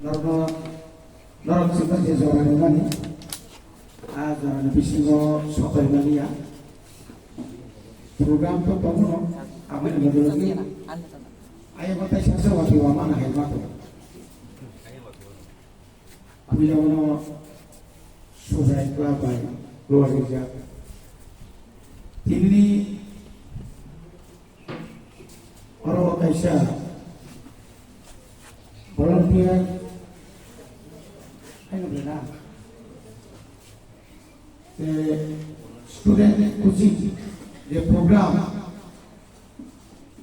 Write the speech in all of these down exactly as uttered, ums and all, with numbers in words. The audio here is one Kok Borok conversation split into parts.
Norokno, norok chwngno je jora rimani, a jorani bisingo sopai maliya. Program to tongo, aboni loge loge ayebo tai sasa wati wamana hai mato. Aboni loge no Subrai Club bai luar rijak. Tini oro kaisa volunteer, ano bela, eh, student coaching, the program,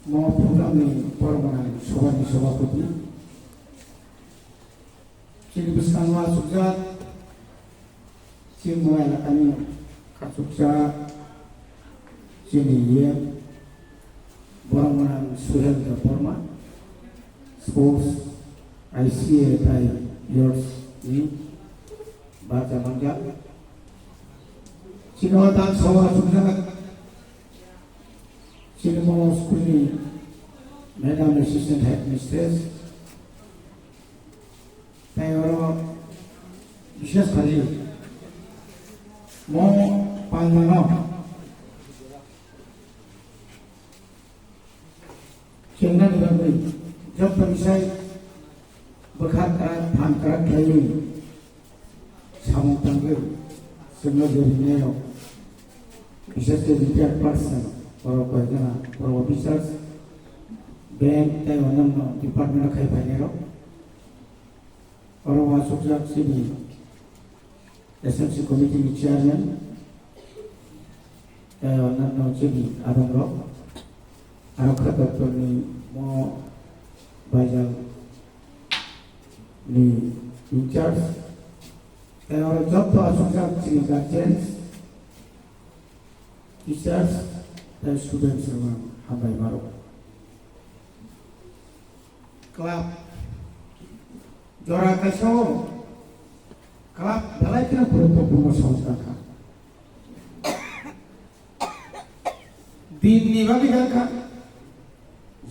mo program ni pormana soba ni soba kuti. Chini bwskango achukjak, chini mo elakani kachukjak, chini E M, borok mwnang Suhel Debbarma, sports I C A tai yours ni bacha manjak. Chini o dan sawa achukjak, chini mo school ni madam assistant headmistress, Tai oro bishes khali mo palmano chengnani bagwi joto bisai bwkha kwrak phan kwrak khlaiwi samung tangwi chwngno je rinai rok, bishes khe retired person, borok bai gana, borok officers, bank tei onno department o khai phainai rok. Oro uansukjak chini S M C committee ni chairman, tei onno chini adongrok, aro kha doptor ni mo baijal ni in charge, tei oro joto asukjak chini guardians, teachers, tei students rok hambai maro. Club jora kaisa o club belai kheno guruttopurno somosya kha. Din ni bagwi kha,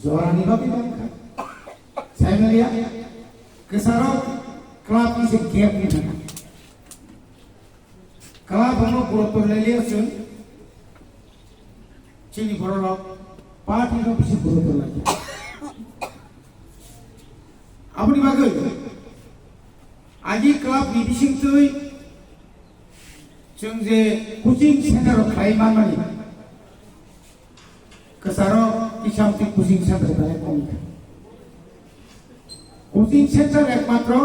jora ni bagwi kha. Saimaliya kwcharo club ni se gap ni thangkha. Kala bono guruttw lailiya chwng chini bororok party no bisi guruttw laikha. Aboni bagwi agi club ni bisingtwi chwng je coaching center rok khlai manmani, kwcharo kisa mtwi coaching center belai kom kha. Coaching center ekmatro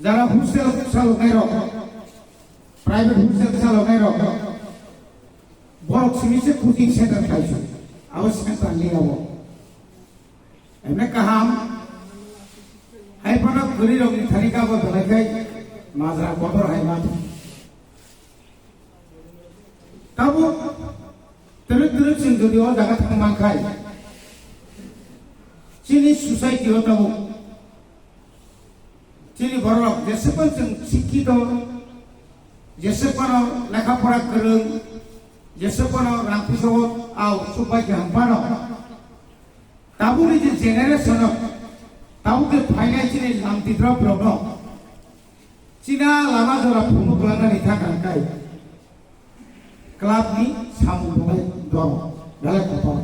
jara hostel saloknai rok, private hostel saloknai rok, borok simi se coaching center khlai su. Abo center ni abo. Emne kaham, hai phano kwrwi rok ni thani kabo belai khai majra kotor hai ma. Tabuk twrwk twrwk chwng jodi o jaga thang mankhai, chini society o tabuk chini borok jeswkno chwng sikkito, jeswkno lekha pora kwrwng, jeswkno rang puisa o au chubai kaham phano, tabukni je generation o tabuk je phainai chini lamtitro borokno china lama jora phunuk lanani thang kha kai. Club ni samung belai dol, belai kotor.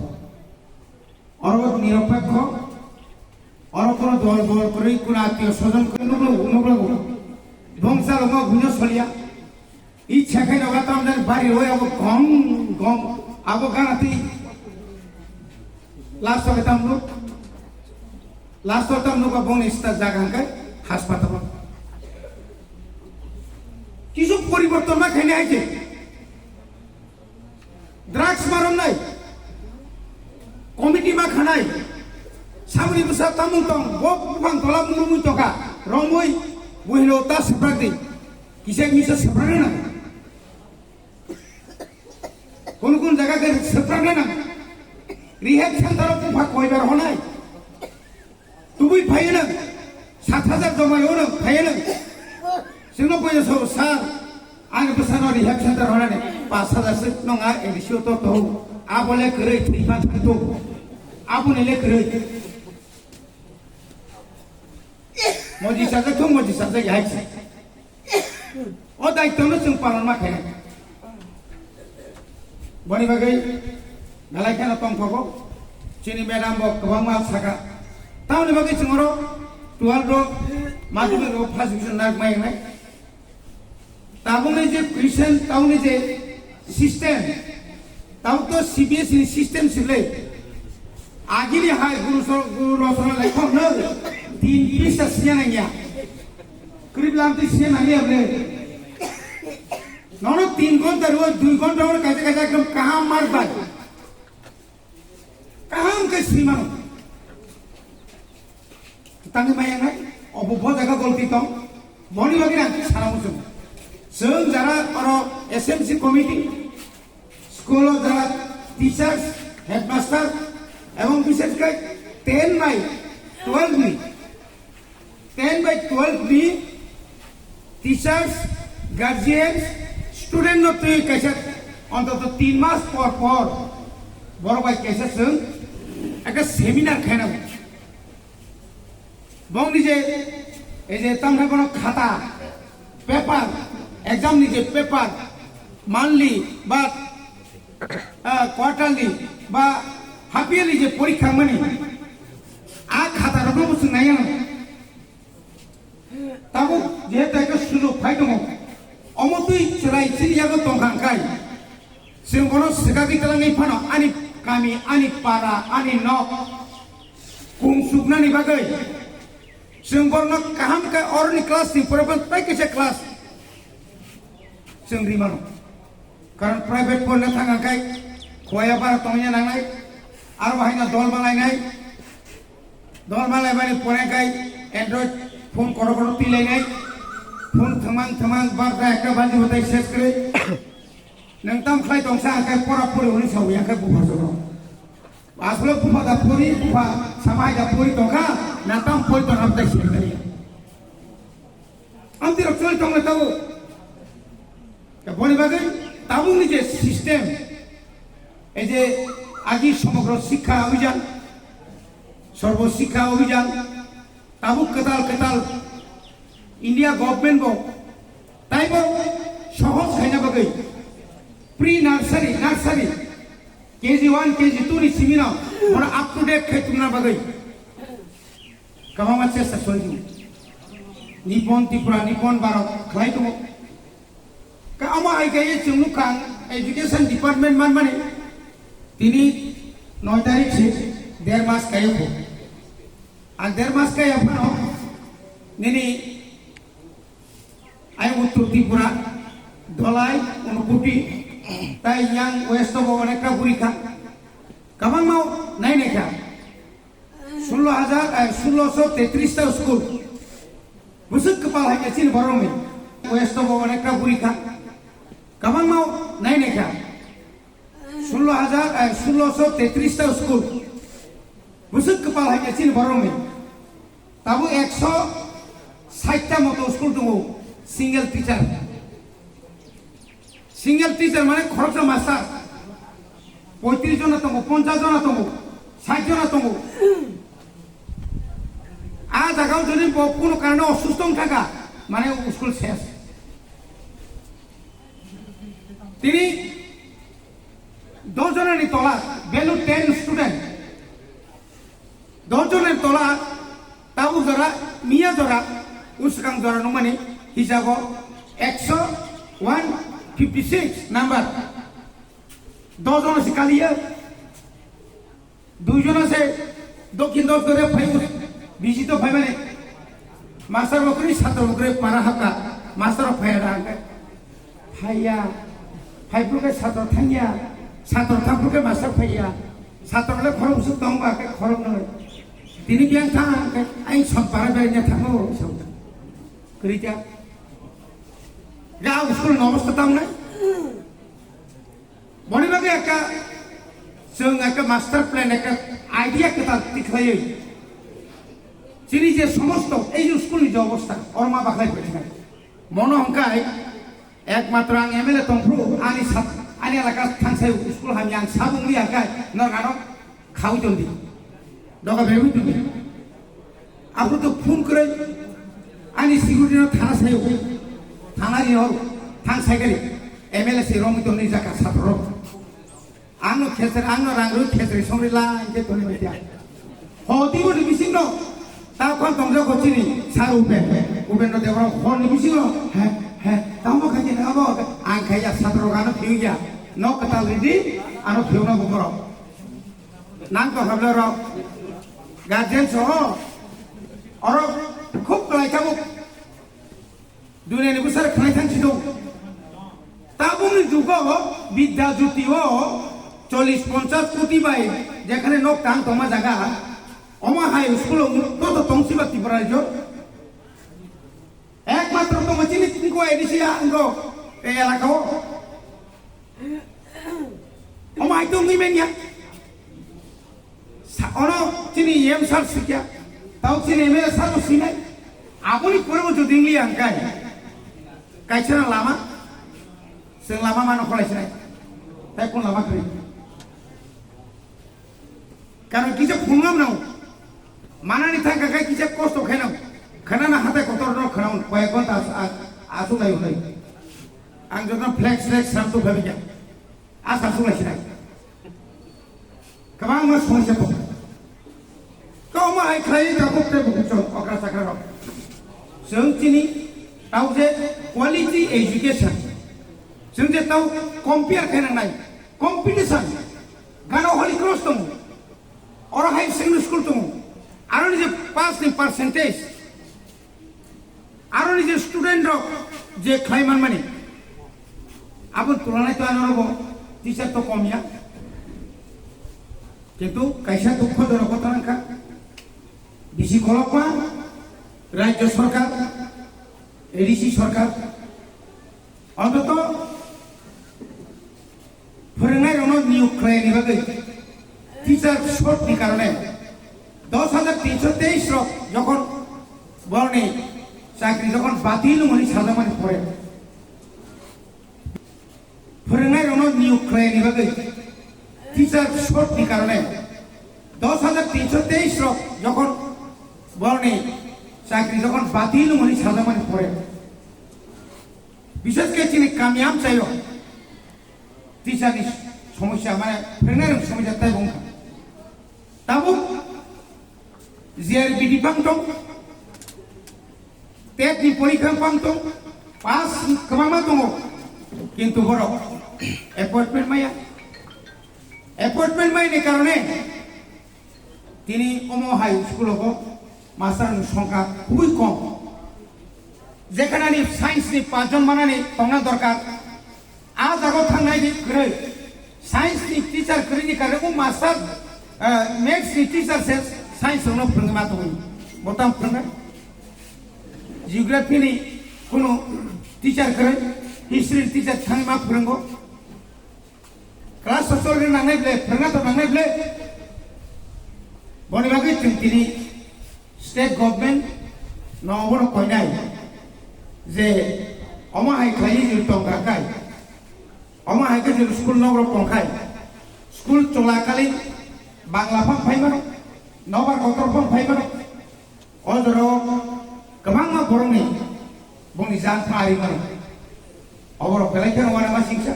Oro niropekho, oro kono dol bol kwrwi, kono atio sojon kwrwi nuklo, nuklo. Bongsa lomo bunyo solia. Ichha khai noga tamjani bari roi abo gong gong, abo gana twi. Last o tam nuk. Last o tam nuk abong ni sta jaga hangkai hospital. Kisu poriborton ma khaini hai je. Drugs ma romnai, committee ma khanai, samuni bwsa tamung tong, bo buphang tola murumui tongkha, romui buhino ta swprak di, kisa misa swprak rwna. Kun kun jaga ke swprak rwna. Rehab center o bupha koibar honai. Tubui phaiyo nang, sat hajar jomai o nang phaiyo nang. Sino koyo so sir, ani bwsano rehab center honani pas hajar se nong a A D C o to to. Abole kwrwi thwi phan thang to. Aboni le kwrwi. Moji sajak thung, moji sajak hai se. O daitwno chwng palon ma khainai. Boni bagwi belai kheno tongthogo. Chini madam bo kwbangma saka. Tamoni bagwi chwng oro twelve rok madhyamik rok first division narwk ma wngnai. Tabukni je question, tabukni je system, tabuk to C B S E ni system sible. Agini hai guru so-, guru rosona lekhok no tin pisa siya nangya. Krip lam ti siya nangya ble. Nono tin ghonta ruwa dui ghonta oro kaisa kaisa ekdom kaham mar bai. Kaham khe swi mano. Tangwi maya nai, obo bo jaga golti tong. Boni bagwi ang sana muchung. Chwng jara oro S M C committee, school o jara teachers, headmaster, ebong bishesh khe ten bai twelve ni ten bai twelve ni teachers, guardians, student no twi kaisa ontoto tin mas por por borok bai kaisa chwng ekta seminar khaina bo. Bongni je ei je tamthai bono khata, paper, exam ni je paper, monthly ba ah, quarterly ba half yearly je porikha mani, a khata rokno bo chwng naiya. Tabuk jehetu ekta sujok phai tongo, omo twi chwrai chini yago tongkha hwnkhe, chwng bono swkagwi twlangwi phano ani kami, ani para, ani nok kung suknani bagwi chwng borno kaham khe oroni class ni pore phano tei kaisa class chwng ri mano. Karon private porna thang hwnkhe khoya bara tongya nangnai, aro haino dol malainai, dol malaimani pore khai Android phone kotor kotor twilainai, phone thwmang thwmang barda ekta baji batai ses kwrwi. Nwng tam khlai tongsa hwnkhe pora pori hwnwi sawi hwnkhe buphar joro. Aswk bupha da pori, bupha samai da pori tongkha, na tam pori tongkha bwtai siyang tari. Amtwi rok choli tongmani tabuk. Boni bagwi tabukni je system, ei je agi somogro sikha abhijan, sorbo sikha abhijan, tabuk kwtal kwtal India government bo taibo sohoj khaina bagwi pre nursery, nursery, K G one, K G two ni simino bono up to date khai tongna bagwi kwbangma chesta choli tongo. Nipon Tripura, Nipon Bharat khlai tongo. Ka omo hai khe chwng nukha ang education department manmani tini noi tarik se der mas kayo kho. Ang der mas kaya phano nini ayang Uttor Tripura, Dholai, Unakoti, tai yang West o bo onekta guri kha. Kwbangma nai nai kha. Sullo hajar, eh, sulloso tetris ta school. Bwswk kwpal hai khe chini borok ni. West o bo onekta guri kha. Kwbangma nai nai kha. Sullo hajar, eh, sulloso tetris ta school. Bwswk kwpal hai khe chini borok ni. Tabuk ekso sait ta moto school tongo, single teacher. Single teacher mane khoroksa master. Poitris jona tongo, ponchas jona tongo, sait jona tongo. A jagao jodi bo kuno karone osusto wngkha kha, mane school ses. Tini dos jona ni tola, below ten student. Dos jona ni tola, tabuk jora, miya jora, uskang jora nungmani hisabo ekso one fifty six number. Dos jona si kaliya. Duijon ase dokhin dos gore phai bisi to phai mane. Master bo kri, satro bo kri, para hapka. Master bo phai da hangke. Phaiya. Phai purke satro thangya. Satro thang purke master phaiya. Satro le khorok su tong ba ke khorok no. Tini biang thang ke ain som para be nya thango so. Kri kya? Ya school no obostha tang nai. Boni bagwi ekta chwng ekta master plan, ekta idea kwtal tikhlaiwi chini je somosto ei je school ni je obostha, oro ma bakhlai phaikha. Mono hwnkhe ekmatro ang M L A tongphuru ani sat-, ani elaka thangsai school hamya ang sabung liya khe norok ano khaui tondi. Doga berwi tondi. Aphuru to phone kwrwi Ani security no thana sayo. Thana ni hor. Thang saikari. M L A si romwi tongni jaka satro. Ang no khesar, ang no rang rwi khesar songri la hingke tongni media. Ho tibo ni bising no. Ta khon tong jago chini sar Upen. Upen no debra ho ni bising no. He, he. Tamo khaji na abo. Ang khaya satro gano phiu ya. No katal ridi. Ano phiu na bukoro. Nang to habla ro. Guardian soho. Oro khub kalai tabuk. Duniani bwsar khnai thang si dong. Tabukni jugo Bidya Jyoti o chollish ponchash koti bai jekhane nok tang tongma jaga, omo hai school o joto tong siba Tripura rajyo. Ekmatro tongo chini tingko A D C a wngo e elaka o. Omo hai tongwi manya. Sa-, ono chini E M sir sikya, tau chini M L A sir bo sinai. Aboni pore bo jodi wngya hwnkhe, kaisa no lama, chwng lama mano kholai sinai. Tai kun lama kwrwi? Karon kisa phunuknam nango. Manani thangkha khe kisa kosto khainam. Khanana hatai kotor no khanaun, koyek ghonta as-, as-, aswk lai hwnwi. Ang joto flex flex sam tu phabi kya. Asa sung lai sinai. Kwbangma somosya tongo. Kwbangma hai khlai tabuk tei bukuchon okra chakra rok. Chwng chini tau je quality education. Chwng je tau compare khe nangnai. Competition. Gana Holy Cross tongo. Oro hai secondary school tongo. Aro ni je pass ni percentage. Aro ni je student rok je khlai manmani, aboni tulonai to ano rogo teacher to kom ya. Kintu kaisa dukho jorok ghotona wngkha, bisi kolokma rajyo sorkar, A D C sorkar, ontoto phwrwngnairokno niyok khlaini bagwi teacher short ni karone dos hajar tinsho teis rok jokhon borni chakri jokhon batil wngmani sajakmani pore, phwrwngnairokno niyok khlaini bagwi teacher short ni karone dos hajar tinsho teis rok jokhon borni chakri jokhon batil wngmani sajakmani pore, bishesh khe chini kami amchaio teacher ni somosya, mane phwrwngnairokni somosya tei wngkha. Tabuk G R B D bang tong, tet ni porikha bang tong, pass kwbangma tongo, kintu borok appointment maya, appointment maya ni karone tini omo hai school o master ni songkha khubui kom. Jekhana ni science ni pachjon manani tongna dorkar, a jaga thangnai di kwrwi. Science ni teacher kwrwi ni karwi master, eh, maths ni teacher se science rokno phwrwngwi ma tongwi. Bo tamo phwrwngnai? Geography ni kunu teacher kwrwi, history ni teacher thangwi ma phwrwngo. Class o chorwi nangnai ble, phwrwngna to nangnai ble. Boni bagwi chwng tini state government no obono koinai je omo hai khlaiwi chwng tongkha khai, omo hai khe chwng school nok rok tongkhai, school chwla kali Bangla phang phai mano, nobar kotor phang phai mano. O jorao kwbangma borokni bongni jang pha ari mano. Oborok belai kheno uanama singsa.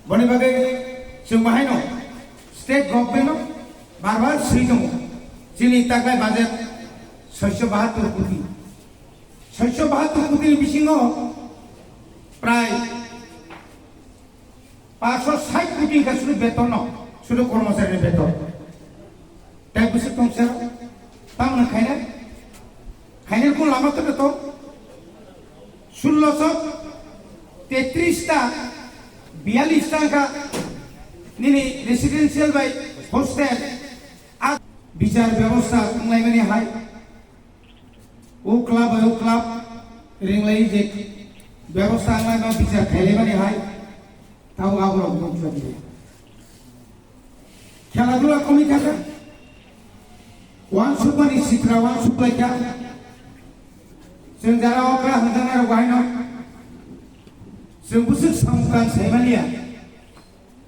Boni bagwi chwng bahaino state government no bar bar swi tongo. Chini taklai budget soisho bahattor koti. Soisho bahattor koti ni bisingo prai paanch sho sait koti wngkha sudu beton no, sudu kormochari ni beton. Tai bwswk tong sero, tamoni khaina, khaina kun lama to to. Sullo sho tetris ta, biyalis ta wngkha nini residential bai hostel, a bichar bebosta wnglaimani hai. O club bai o club ringlai je bebosta wnglaima bichar khailaimani hai, tabuk aborok bumsok ya. Khela dula komwi kha kha. Wansukmani sitra wansuk lai kha. Chwng jara okra hwnjaknai rok bahaino. Chwng bwswk samung kan saimaliya.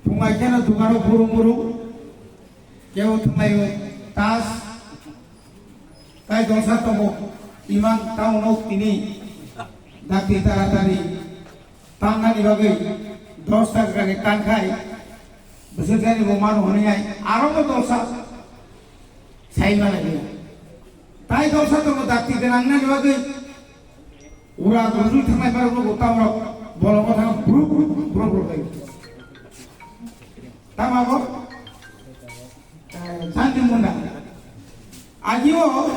Phungai kheno dugaro burum burum. Kebo thwnglaio tas. Tai dongsa tongo. Imang town o tini dakti taratari tangnani bagwi dos takani tankhai bwswk jani bo mano hwnwi ai aro bo dosa sai mano liya. Tai dosa tongo dakti gwnangnani bagwi ura gurjui thangnai borok no bo tamrok bolongo thang bru bru bru bru lai. Tama bo? Santi munda. Agio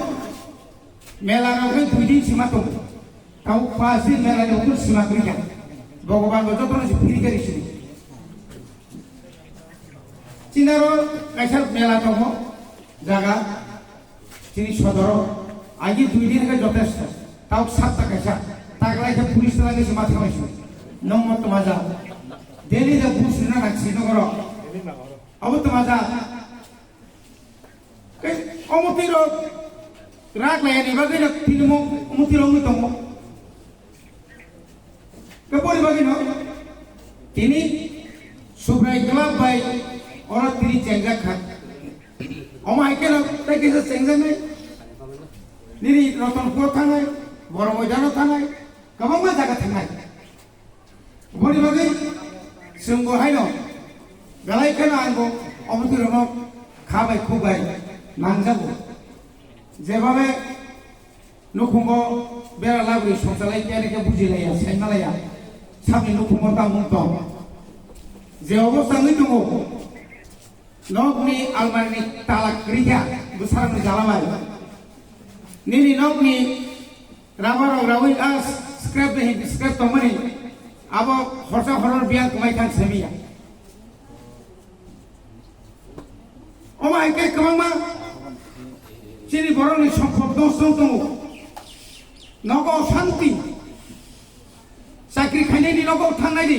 mela rok khe dui din sima tongo. Tau pas din mela ni ukur sima kwrwi kha. Bhogoban bo joto no se phiri kari sini. Chinaro kaisa mela tongo jaga chini sodoro. Agi dui din khe jotesto. Tau satta kaisa. Taglai khe police tala khe sima thamai sini. Nong mo toma ja. Delhi da bus rina na Srinagar. Abo toma ja. Tei omo twi rok rak layani bagwi no tini mo omo twi rok wngwi tongo. Tei boni bagwi no tini Subrai Club bai oro tini chengjak kha. Omo hai khe no tei kisa chengjaknai. Nini Ratanpur thangnai, Boromoidano thangnai, kwbangma jaga thangnai. Boni bagwi chwng bo haino belai kheno ang bo omo twi rokno kha bai khuk bai nangjago. Jebabe nukhungo bera labri songchalai khe khe bujilaiya, saimalaiya, sabni nukhungo tamung tong. Je obostha wngwi tongo, nokni almari ni tala kwrwi kha, bwsarokni jala bai. Nini nokni rubber rok rawi a scrap ni scrap tongmani abo horsa horor biyang kwmai thang semiya. Omo hai khe kwbangma chini borokni sompot nosto tongo. Nogo shanti. Chakri khainai di nogo thangnai di.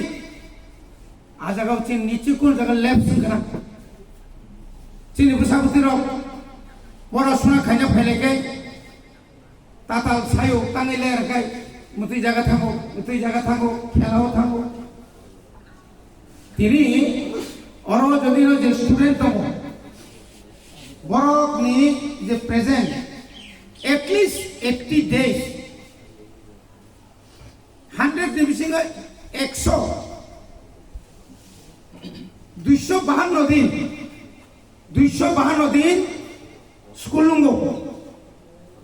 A jaga o chini nichi kun jaga lab sing kana. Chini bwsa bwtwi rok pora suna khaina phailai khe tatal sayo tangwi ler khai mutwi jaga thango, mutwi jaga thango, khelao thango. Tini oro jodi no je student tongo, borok ni je present at least eighty days, hundred ni bisingo ekso, duiso bahanno din, duiso bahanno din school nungo,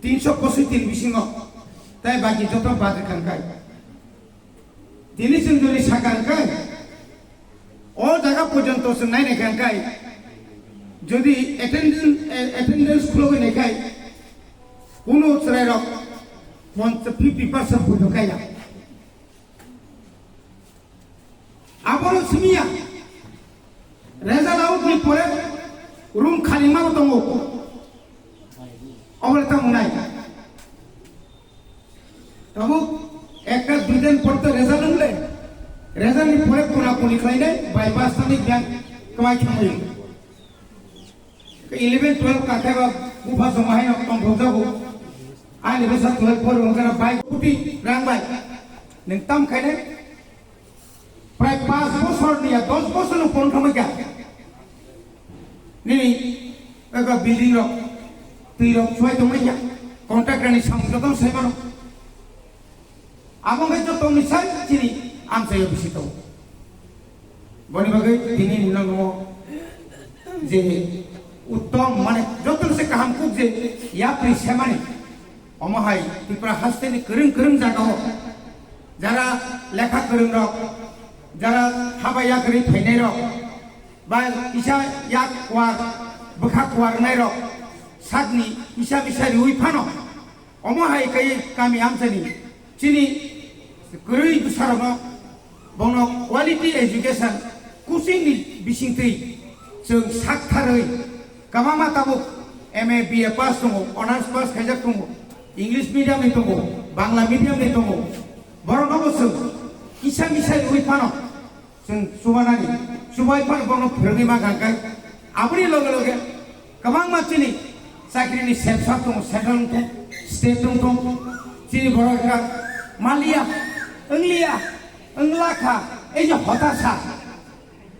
tinso posi tin bisingo, tai baki joto bad kangkai. Tini chwng jodi sakha hwnkhe, o jaga porjonto chwng nainai kha hwnkhe, jodi attendance, eh, attendance khulogwi naikhai, kuno chwrairok fifty percent buino kaiya. Abono simiya, result out ni pore room khali ma tongo. Obole tamo nai. Tabuk ekta dui din por to result wngle. Result ni pore kona koni khlainai bypass thani bank kwmai thangwi. Eleven twelve ka khe ba bupha joma hai tong thok jago. Ani bwsa twelve por wngkha na bai koti rang bai. Nwng tam khainai. Prai panch bosor ni ya dos bosor no pon thangwi kha. Nini ego building rok, twi rok chuai tongmani ya. Contractor ni samung joto sai mano. Abo wngkha joto ni sai chini amchai o bisi tongo. Boni bagwi tini ni nang mo je uttom mane joto se kaham kuk je yapri semani. Omo hai Tripura haste ni kwrwng kwrwng jaga o jara lekha kwrwng rok, jara haba yakrwi phainai rok, ba kisa yak kwar, bwkha kwar wngnai rok, sakni kisa misa riwi phano, omo hai kai kami amchani chini kwrwi bwsarokno bono quality education coaching ni bisingtwi chwng saktharwi kwbangma tabuk M A, B A pass tongo, honours pass khaijak tongo, English medium ni tongo, Bangla medium ni tongo, borokno bo chwng kisa misa riwi phano chwng chubanani, chubai phano bono phwrwngwi ma kha khe, aboni loge loge kwbangma chini chakrini sepsa tongo, central wngthok, state wngthok, chini borok ekka maliya, wngliya, wngla kha, ei je hotasa,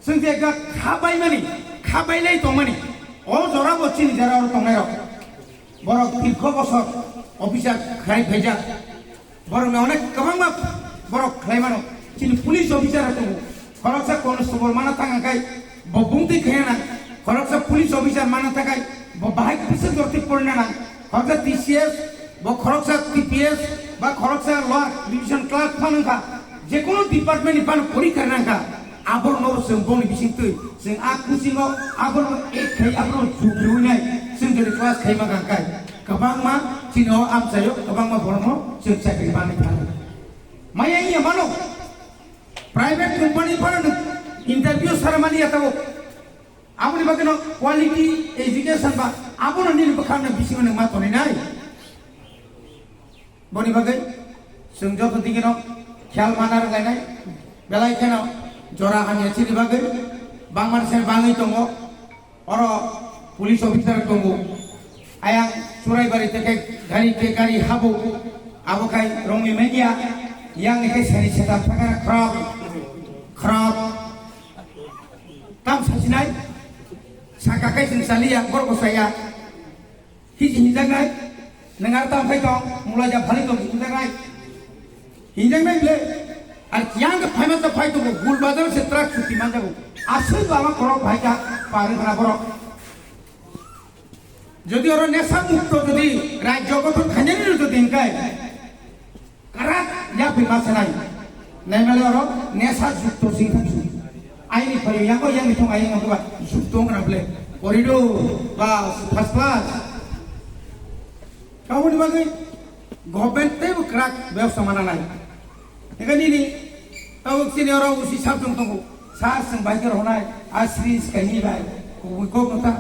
chwng je ekka kha baimani, kha bailai tongmani, o jora bo chini jora oro tongnairok. Borok dirgho bosor officer khlai phaijak. Borokno onek kwbangma borok khlai mano. Chini police officer rok tongo. Khoroksa constable mana thang kai bo bungtwi khaina nang. Khoroksa police officer mana thang kai bo bahai bwswk jorti porina nang. Khoroksa T C S, bo khoroksa T P S, ba khoroksa lower division clerk phano wngkha. Jekono department ni phano porikha nangkha. Abono chwng boni bisingtwi chwng a kuchingo abono ek khai abono jukriwi nai chwng jodi class khaima kha kai. Kwbangma chini o amchaio kwbangma borokno chwng chakri manwi thangwi. Maya wngya mano private company phano interview saramani ya tabuk. Aboni bagwino quality education ba abono nini bwkhakno bisingo nwng ma tonwi nai. Boni bagwi chwng joto digino khel mana rwlainai, belai kheno jora hamya chini bagwi bangmani se bangwi tongo. Oro police officer tongo, ayang Churaibari teke gari ke gari habo, abo khai rongni media yang ke seri setan thakara khrap khrap tam sasinai saka kai sing saliya gor gosaya. Hiji hinjaknai, nang ar tam khai tong, mulai ja phali tong hinjaknai. Hinjaknai ble, ar yang ke phaima ta phai tong, gul bazar se truck chuti manjago. Asal baba korok bhai ka, paring khana borok. Jodi oro nesa mukto jodi rajyo gothon khainani jodi hinkai, Karak yapri ma sanai. Naimale oro nesa jukto sing thangsu. Aini phayo yango yang thong ayang ba jukto ngra ble. Korido ba first class. Kamu ni bagwi government tei bo karak bebsa mana nai. Ega nini tawuk sini oro usi sab tong tongo. Sar sing bai kero honai asri skai ni bai. Ko ko kota.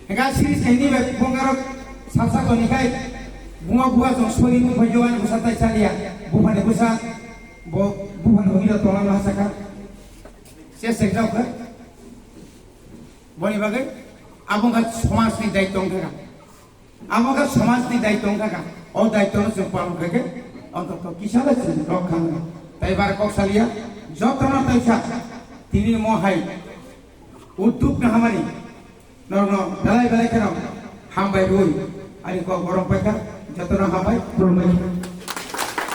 Ega siri sini bai bongarok sasa toni kai bunga buha jong sori tong bai joan busa tai chalia buphani busa bo buphani hira tola ma saka se se jok ha boni bagai abong ka somaj ni daitong thaka abong ka somaj ni daitong thaka o daitong se palon kake ontoto kisala se rok khang tai bar kok salia jotona tai sa tini mo hai udduk na hamani Norokno belai belai kheno hambai rwi ani kok borok paikha jotono hambai khulumbai.